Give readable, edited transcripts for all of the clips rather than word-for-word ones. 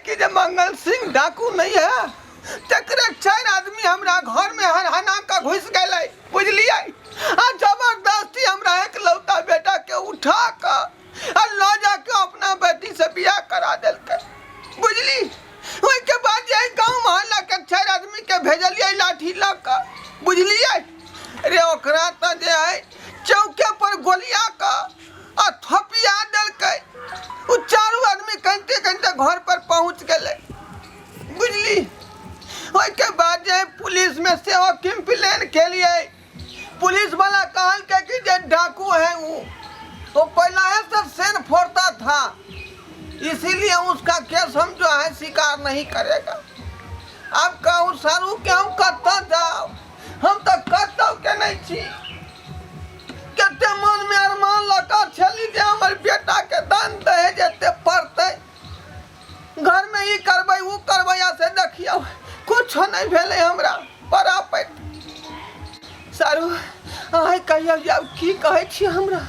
कि जे मंगल सिंह डाकू नहीं है तकरे चारि आदमी हमरा घर में हरहना के घुस गेलै बुझलियै आ जबरदस्ती हमरा एकलौता बेटा के उठा के आ लऽ जाके अपना बेटी से बियाह करा देलकै बुझली ओहिके बाद जे गाँव मोहल्ला के चारि आदमी के भेजलियै लाठी लऽ कऽ बुझलियै रे ओकरा तऽ जे है चौके पर गोलिया कऽ आ थपिया देलकै ओ चारू आदमी कनिते कनिते घर पर पहुँच गेलै बुझली ओहिके बाद जे पुलिसमे सेहो कम्प्लेन केलियै पुलिस वाला कहलकै कि जे डाकू है वो पहले ही से सेन फोड़ता था इसीलिए उसका केस हम जो है स्वीकार नहीं करेगा। अब कहूँ सारू के हम कतऽ जाओ, हम तो कतौ के नहीं छी। कते मन में अरमान लऽ कऽ छली जे हमर बेटा के दान दहेज एते पड़तै, घर में ई करबै ओ करबै, आ से देखियौ कुछो नहीं भेलै हमरा बड़ा पैत। सारू अहाँ कहियौ जे आब की कहै छी हमरा,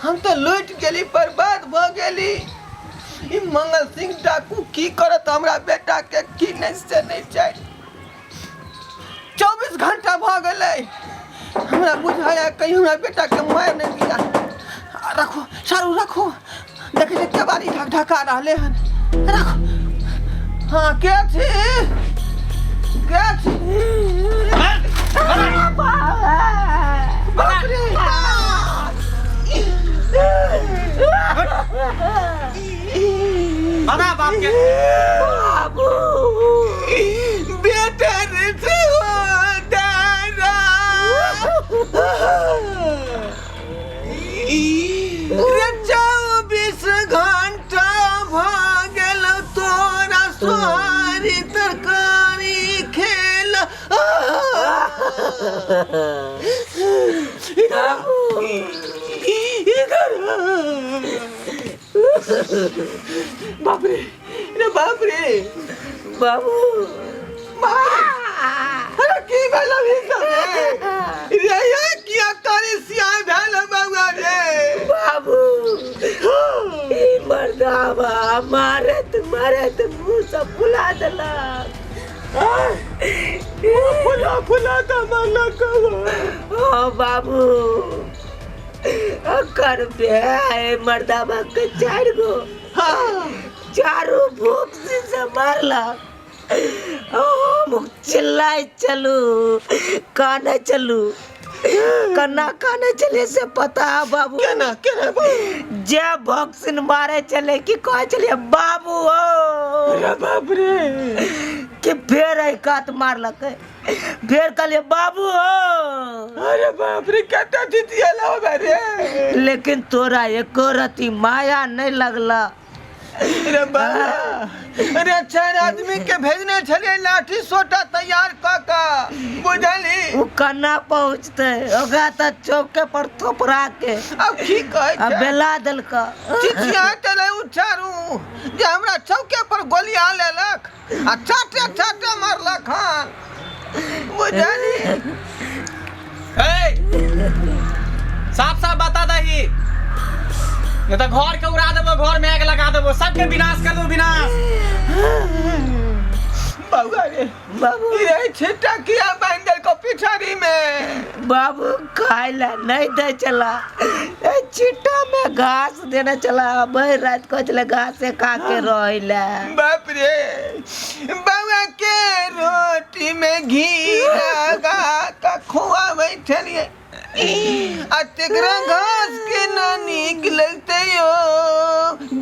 हम तऽ लुटि गेली, बर्बाद भऽ गेली। ई मंगल सिंह डाकू की करत हमरा बेटा के की नहीं से नहीं चाही। 24 घंटा भऽ गेलै हमरा बुझाया कहीं हमरा बेटा के मारि नहीं दिया। रखो सारू रखो, देखै छियै केबाड़ी ढक ढका रहले हन, रखो। हाँ के छी के छी? बाप रे बना बाप के बाबू बेटा रे दादा रे 24 घंटा भऽ गेल तोरा सोहारी तरकारी खेल। इधर आ, इधर आ। बाप रे रे बाप रे बाबू अरे की भेल अभी सब रे रे ये किया कारी सियाह भेल बउआ रे बाबू ई मर्दावा मारत मारत मुंह सब फुला देलक। फुला फुला के मारलक। हाँ बाबू कर बे मर्दावा के 4 गो हाँ चारू भूख से मारलक। हम चिल्लाइ चलू काने चलू कन्ना काने चले से पता है बाबू केना केना बाबू? जे भक्सिन मारे चले कि कहे चले बाबू हो अरे बाप रे कि फेर एहि कात मारलक फेर कहलिए बाबू हो। अरे बाप रे कते चिचियल होबे रे। लेकिन तोरा एको रति माया नहीं लगला रे बाबा। अरे 4 आदमी के भेजने छलिए लाठी सोटा तैयार क क बुझली उ कन्ना पहुँचते ओकरा त चौके पर थोपरा के अब की कहै आ छै? बेला देलक। चिचिया चले उ चारू जे हमरा चौके पर गोलिया लेलक आ चाटे चाटे मारलक हन बुझली। ए, साफ साफ बता दही नहीं तो घर के उड़ा देबो, घर में आग लगा देबो, सबके विनाश कर देबो, विनाश। बउआ रे बाबू रे छिट्टा किया बांध देलको पिछाड़ी में? बाबू खाए ला नहीं दे चला, ए छिट्टा में घास देने चला, भर रात को चले घास से खा के रोइला। बाप रे बउआ के रोटी में घी लगा के खुआबै छलिए आ तेकरा घास के ना नीक लगते यो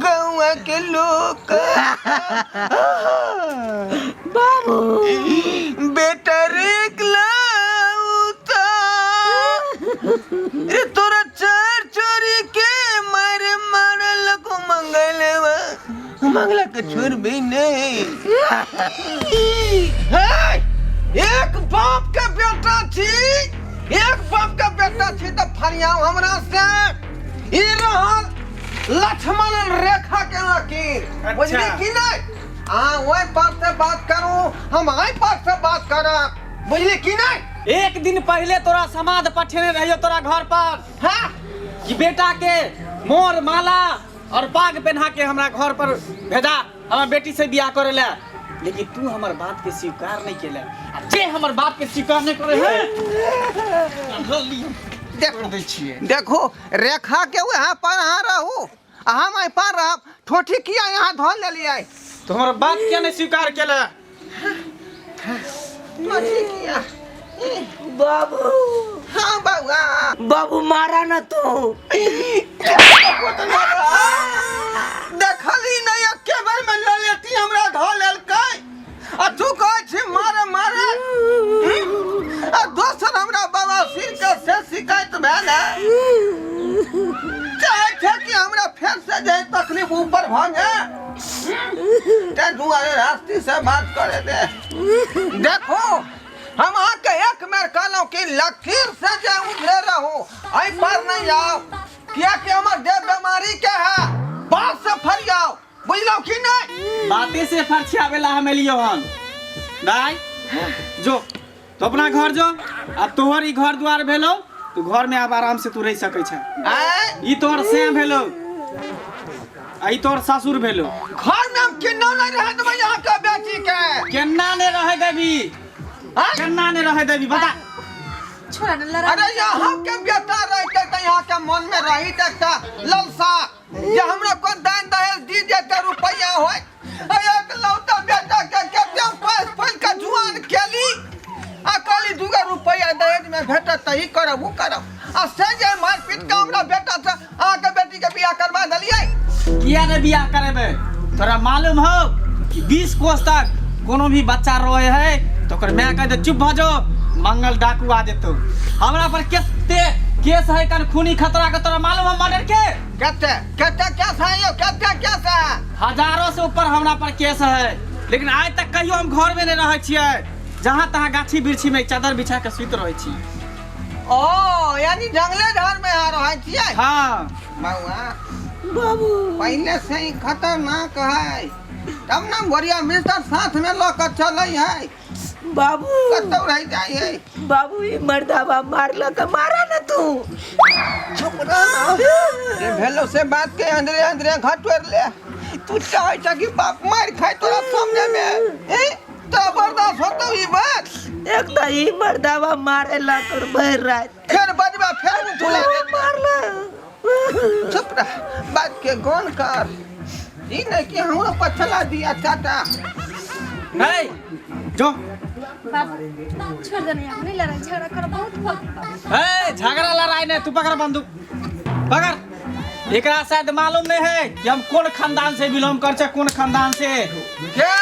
गौआ के लोग। बाबू बेटा रे लाउता रे तोरा चार चोरी के मारे मारल को मंगलवा मंगला के छोड़ भी नहीं। हे, एक बाप के बेटा छी, एक बाप के बेटा छी त फरियाव हमरा से। ई रहल लक्ष्मण रेखा के लकीर। अच्छा। बुझली कि नहीं? अहाँ ओहि पार से बात करू, हम एहि पार से बात करब, बुझली कि नहीं? एक दिन पहले तोरा समाद पठेने रहियो तोरा घर पर। हाँ? कि बेटा के मोर माला और पाग पहना के हमरा घर पर भेजा, हमर बेटी से बियाह करे ला, लेकिन तू हमर बात के स्वीकार नहीं केले। आ जे हमर बात के स्वीकार नहीं करे है, देखो दै छियै। देखो, रेखा के वहाँ पर अहाँ रहू आ हम एहि पर रहब। ठोठी किया यहाँ धो लेलियै? तो हमर बात किया नहीं स्वीकार केले? ठोठी किया? बाबू। हाँ बउआ। बाबू, मारा ना तू। देखली नहीं, एके बेर में लऽ लेती, हमरा धो लेलकै आ तू कहै छी मारे मारे। आ दोसर हमरा बाबा सिर के से शिकायत भेल है, चाहै छै कि हमरा फेर से जे तकलीफ ऊपर भऽ जाए, ताहि दुआरे रास्ते से बात करे दे। देखो, हम अहाँके एक बेर कहलहुँ कि लकीर से जे उधरे रहू, एहि पर नहीं जाओ, कियाकि हमर देह बीमारी के है, बात से फरियाओ, बुझलहुँ कि नहीं? बाते से फरछियावेला हम एलियो हन। दाई जो तो अपना घर जो, आ तोहर ई घर द्वार भेलो, तू घर में आब आराम से तू रह सकै छै। आँय? ई तोहर से भेलो आ ई तोहर ससुर भेलो। घर में हम केना नहीं रहे देबै अहाँके बेटी के? केना ने रहे देबी? आँय? केना ने रहे देबी, बता। छोड़ा ना लड़ाई। अरे यहाँ के बेटा रहते तऽ यहाँ के मन में रही एकटा ललसा जे हमरा को दान दहेज दी जेते रुपया होय। एक लौता बेटा के कते पैस पैस के जुआन केली आ कहली दूगो रुपया दहेज में भेटत तऽ ई करब ऊ करब, आ से जे मारि पीट के हमरा बेटा से अहाँके बेटी के बियाह करवा देलियै। किया ने बियाह करेबे? तोरा मालूम हो कि 20 कोस तक कोनो भी बच्चा रोए है तो ओकर माय कह दे चुप भऽ जो, मंगल डाकू आ जेतौ। हमरा पर कते केस है कन खूनी खतरा के, तोरा मालूम है मर्डर के? कते कते केस है यौ, कते केस है? हजारों से ऊपर हमरा पर केस है, लेकिन आइ तक कहियो हम घर में नहीं रहै छियै, जहाँ तहाँ गाछी वृक्षी में चादर बिछा के सुति रहै छी। ओ यानी जंगले झाड़ में अहाँ रहै छियै? हाँ। बउआ। बाबू। पहले से ही खतरनाक है तब ना बढ़िया मिस्टर साथ में लऽ कऽ चलै है। बाबू। कतौ रहि जाइ है। बाबू, ई मर्दाबा मारलक, मारा ना तू। चुप रह ना, जे भेलो से बात के अंदरे अंदरे घटोर ले। तू चाहे छ कि बाप मार खाए तोरा सामने में, ए तोरा बर्दाश्त होतौ ई बात? एक तो ई मर्दाबा मारे लक भरि रात। फेर बजबा फेर मुँह फुला देत। मारलक। चुप रह, बात के गौन कर, ई नहीं कि हमरो पछला दिया चाटा। नहीं जो। बाबू छोड़ देना, यहाँ नहीं लड़ाई झगड़ा करो बहुत बहुत। ए झगड़ा लड़ाई नहीं, तू पकड़ बंदूक पकड़। एकरा शायद मालूम नहीं है कि हम कौन खानदान से बिलोंग कर छे, कौन खानदान से। क्या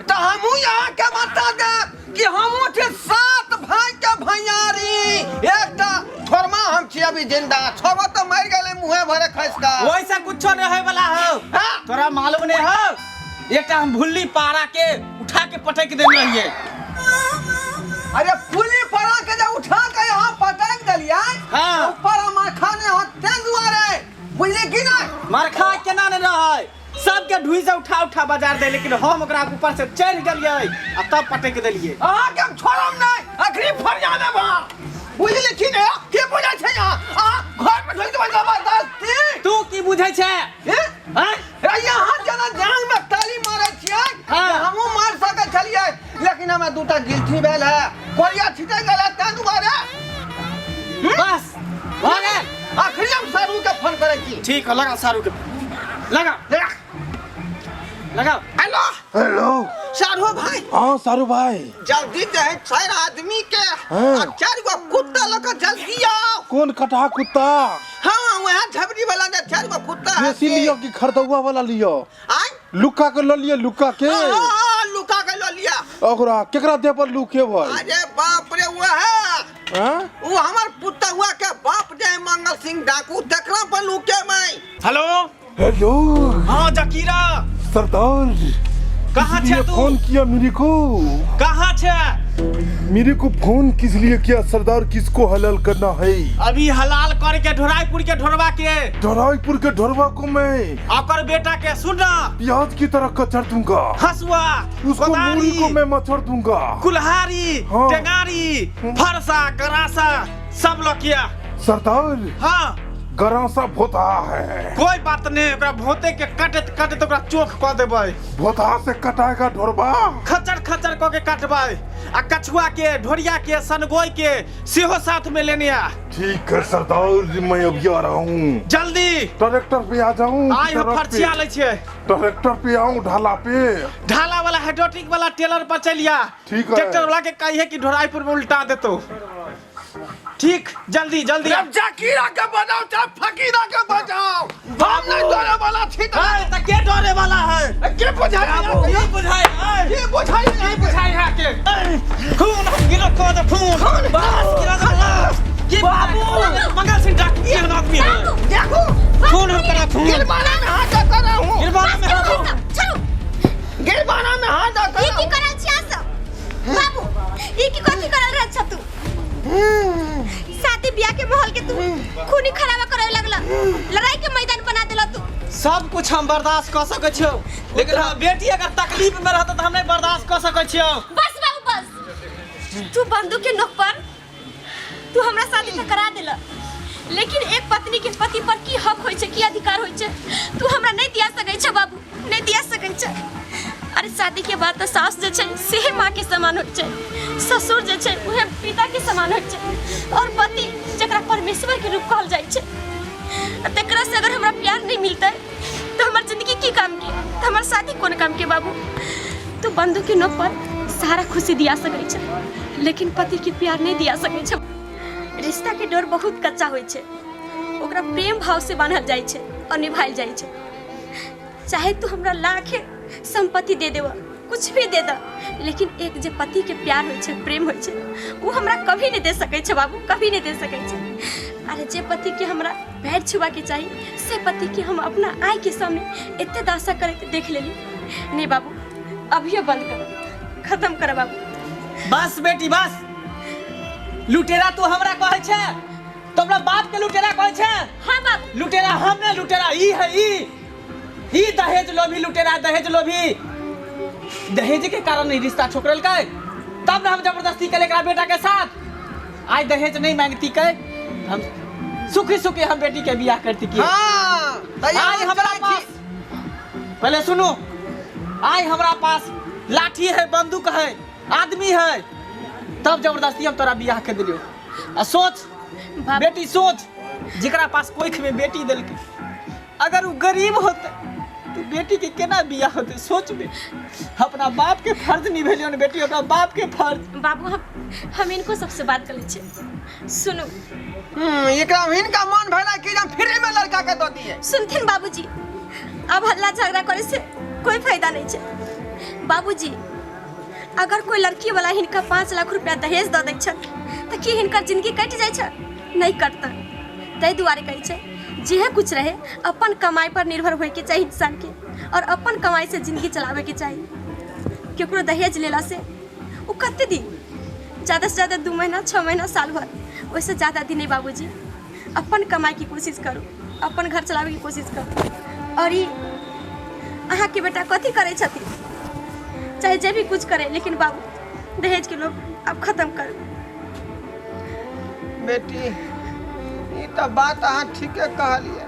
तो हमहू यहाँ के बता दे कि हमहू छी 7 भाई के भैयारी, एकटा थोरमा हम छी अभी जिंदा, छगो तो मर गेलै मुँहे भरे खसि कऽ। वैसा कुछो नहीं होय वाला हो। हाँ? तोरा मालूम नहीं हो, एकटा हम भुल्ली पारा के उठा के पटक देने रहिए। अरे पुली पारा के जब उठा के यहाँ पटक देलियै, हाँ। ऊपर हम खाने होते दुआरे, बुझली कि नहीं? मरखा केना नहीं रहै, सबके ढुई से उठा उठा बाजार दे, लेकिन हम ओकरा ऊपर से चढ़ गेलियै आ तब पटक देलियै। अहाँके हम छोड़ब नहीं, अखनी फरिया देब अहाँ, बुझली कि नहीं? की बुझै छै अहाँ? अहाँ घर में ढुकि देबै जबरदस्ती। तू की बुझै छै? हैं? हैं? अरे यहाँ जेना जांग में ताली मारै छियै, हाँ। हमहूँ मारि सकै छलियै, लेकिन हमरा दूटा गिलठी भेल है, कोरिया छिटै गेल है, ताहि दुआरे। बस भऽ गेल। अखनी हम सारू के फोन करै छी। ठीक है, लगा सारू के, लगा लगा। लगा। हेलो। हेलो सारू भाई। हाँ सारू भाई। जल्दी जे है 4 आदमी के हाँ। आ 4 गो कुत्ता लऽ कऽ जल्दी आओ। कौन कटहा कुत्ता? हाँ वह झबरी वाला जे 4 गो कुत्ता है देसी से। लियो कि खरदौआ वाला लियो? आय? लुका के ल लियो, लुका के। हाँ, हाँ, हाँ, लुका के ल लिया। ओकरा केकरा देह पर लुके भाई? अरे बाप रे, वह है। हाँ? वो हमार पुत्ता हुआ के बाप जे है मंगल सिंह डाकू, तकरा पर लुके मैं। हेलो। हेलो। हाँ जकीरा। सरदार। कहाँ किस लिए छे तू? फोन किया मेरे को? कहाँ छे? मेरे को फोन किस लिए किया सरदार? किसको हलाल करना है? अभी हलाल करके ढोराईपुर के ढोरवा के। ढोराईपुर के ढोरवा को मैं ओकर बेटा के सुनना प्याज की तरह कचर दूंगा। हसुआ उसको कोदारी, मूली को मैं मचड़ दूंगा। कुल्हाड़ी, हाँ। टेंगारी, फरसा गरासा सब लकिया। सरदार। हाँ। गरासा भोतहा है। कोई बात नहीं, ओकरा भोते के काटैत काटैत ओकरा चोख कऽ देबै। भोतहा से कटाएगा ढोरबा। खचर खचर कऽ के काटबै आ कछुआ के, ढोरिया के, सनगोई के सेहो साथ में लेने आ। ठीक है सरदार जी, मैं अभी आ रहा हूँ। जल्दी ट्रैक्टर पे आ जाऊँ? आइ हम फरछिया लै छियै। ट्रैक्टर पे आऊँ ढाला पे? ढाला वाला हाइड्रोटिक वाला टेलर पर चलिया। ठीक है। ट्रैक्टर वाला के कहिए कि ढोराईपुर में उल्टा देतो। ठीक, जल्दी जल्दी। जब जकीरा के बजाओ चाहे फकीरा के बजाओ, हम नहीं डरे वाला छी। त के डरे वाला है? के बुझाई? के बुझाई? के बुझाई? के बुझाई है के खून हम गिरो को दे, खून बस गिरा दे बस। के बाबू मंगल सिंह डाकू के आदमी है। देखो खून हम करा खून। गिरबाना में हाथ करा हूं। गिरबाना में हाथ। छोड़ू। गिरबाना में हाथ ई करा। की करल छी अहाँ सब? बाबू, ई की कथी करल रहल छ तू? शादी ब्याह के माहौल के तू खूनी खराबा करे लगला, लड़ाई के मैदान बना देला तू। सब कुछ हम बर्दाश्त कऽ सकै छियौ, लेकिन हमर बेटी अगर तकलीफ में रहतै तऽ हम नहि बर्दाश्त कऽ सकै छियौ। बस बाबू बस, तू बंदूक के नोक पर तू हमरा शादी तऽ करा देला, लेकिन एक पत्नी के पति पर की हक होइ छै, की अधिकार होइ छै, तू हमरा नहि दिया सकै छ बाबू, नहि दिया सकै छ। अरे शादी के बाद तऽ सास जे छै सेहे माँ के समान होइ छै, ससुर जे छै उहे पिता के समान होइ छै, और पति जकरा परमेश्वर के रूप कहल जाइ छै, आ तकरा से अगर हमरा प्यार नहीं मिलतै तऽ हमर जिंदगी की काम के, तऽ हमर शादी कोन काम के? बाबू, तू बंदूक के नोक पर सारा खुशी दिया सकै छै, लेकिन पति के प्यार नहीं दिया सकै छै। रिश्ता के डोर बहुत कच्चा होइ छै, ओकरा प्रेम भाव से बान्हल जाइ छै और निभायल जाइ छै। चाहे तू हमरा लाख संपत्ति दे देव, कुछ भी दे द, लेकिन एक जे पति के प्यार होइ छै, प्रेम होइ छै, ओ हमरा कभी नहीं दे सकै छै बाबू, कभी नहीं दे सकै छै। अरे जे पति के हमरा पैर छुआ के चाही, से पति के हम अपना आँखि के सामने एते दासा करैत देख लेली। नहीं बाबू, अभियो बंद कर, खत्म कर बाबू। बस बेटी बस, लुटेरा तू हमरा कहै छै तो अपना बाप के लुटेरा कहै छै? हाँ बाबू। लुटेरा हम ने, लुटेरा ई है, ई ई दहेज लोभी लुटेरा, दहेज लोभी। दहेज के कारण नहीं रिश्ता ठुकरेलकै तब ने हम जबरदस्ती के एकरा बेटा के साथ। आइ दहेज नहीं मांगती के हम सुखी सुखी हम बेटी के बियाह करती की। हाँ, आइ हमरा पास, पहले सुनू, आइ हमरा पास लाठी है, बंदूक है, आदमी है, तब जबरदस्ती हम तोरा बियाह कर दिलियो। आ सोच बेटी सोच, जेकरा पास कोख में बेटी देलकै, अगर वो गरीब होते तो बेटी के केना बियाह होते? सोच बे, अपना बाप के फर्ज निभेलियो ने बेटी, अपना बाप के फर्ज। बाबू, हम इनको सबसे बात कर लै छियै, सुनू। एकरा हिनका मन भेला कि हम फ्री में लड़का के दऽ दिए। सुनथिन बाबूजी, अब हल्ला झगड़ा करे से कोई फायदा नहीं छै। बाबूजी, अगर कोई लड़की वाला हिनका 5 लाख रुपया दहेज दऽ दै छनि तऽ की हिनकर जिंदगी कटि जाइ छै? नहीं कटतनि। ताहि दुआरे कहै छै, जेहे कुछ रहे अपन कमाई पर निर्भर होइके चाही इंसान के, और अपन कमाई से जिंदगी चलाबैके चाही। केकरो दहेज लेला से ओ कते दिन, ज़्यादा से ज़्यादा 2 महीना, 6 महीना, साल भर, ओहिसँ ज़्यादा दिन नहीं। बाबूजी, अपन कमाई की कोशिश करू, अपन घर चलाबैके कोशिश करू। और ई अहाँके बेटा कथी करै छथिन, चाहे जे भी कुछ करे, लेकिन बाबू दहेज के लोग अब खत्म करू। बेटी, ई तऽ बात अहाँ ठीके कहलियै।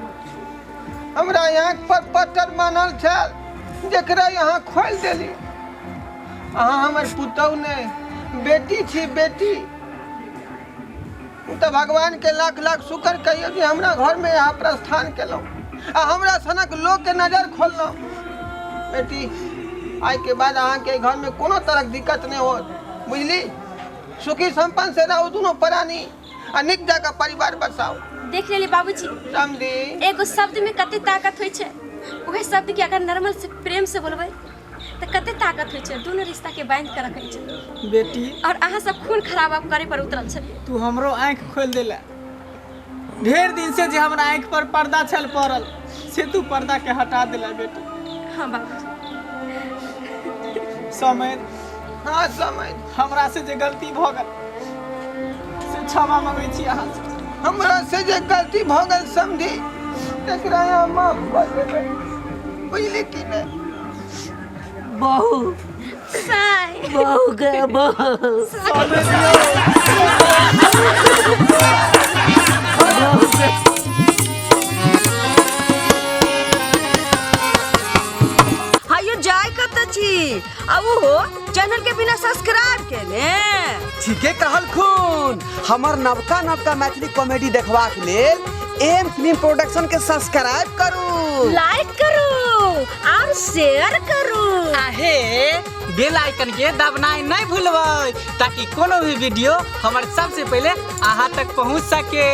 हमरा यहाँ पर पत्थर मानल छल जकरा यहाँ खोलि देली। अहाँ हमर पुतहु नहि, बेटी छी, बेटी। तऽ भगवान के लाख लाख शुक्र कहियौ जे हमरा घरमे अहाँ प्रस्थान केलहुँ आ हमरा सनक लोकके नजर खोललहुँ। बेटी, आइके बाद अहाँके घरमे कोनो तरहक दिक्कत नहि होत, बुझली? सुखी संपन्न से रहू दुनू प्राणी आ नीक जकाँ परिवार बसाउ। देख लेली बाबूजी। समझी। एगो शब्द में कते ताकत होइ छै। उहे शब्द के अगर नॉर्मल से प्रेम से बोलबै तऽ कते ताकत होइ छै, दुनू रिश्ता के बांधि के रखै छै। बेटी, और अहाँ सब खून खराब आब करे पर उतरल छलियै। तू हमरो आँखि खोलि देला। ढेर दिन से जे हमरा आँखि पर पर्दा छल पड़ल, से तू पर्दा के हटा देला बेटी। हाँ बाबूजी। समय। हाँ समय। हमरा से जे गलती भऽ गेल से क्षमा मंगै छी अहाँ से। हमरा से जे गलती भऽ गेल समझी, तकरा अहाँ माफ कऽ देबै, बुझली कि नहि? बहू। साई। बहू गे बहू। समय दियौ। बहू गे। चैनल के बिना सब्सक्राइब केने। ठीके कहलखुन। हमर नवका नवका मैथिली कॉमेडी देखबाक लेल एम फिल्म प्रोडक्शन के सब्सक्राइब करू, लाइक करू और शेयर करू। आहे बेल आइकन के दबनाइ नहीं भूलबै ताकि कोनो भी वीडियो हमर सबसे पहले अहाँ तक पहुँच सके।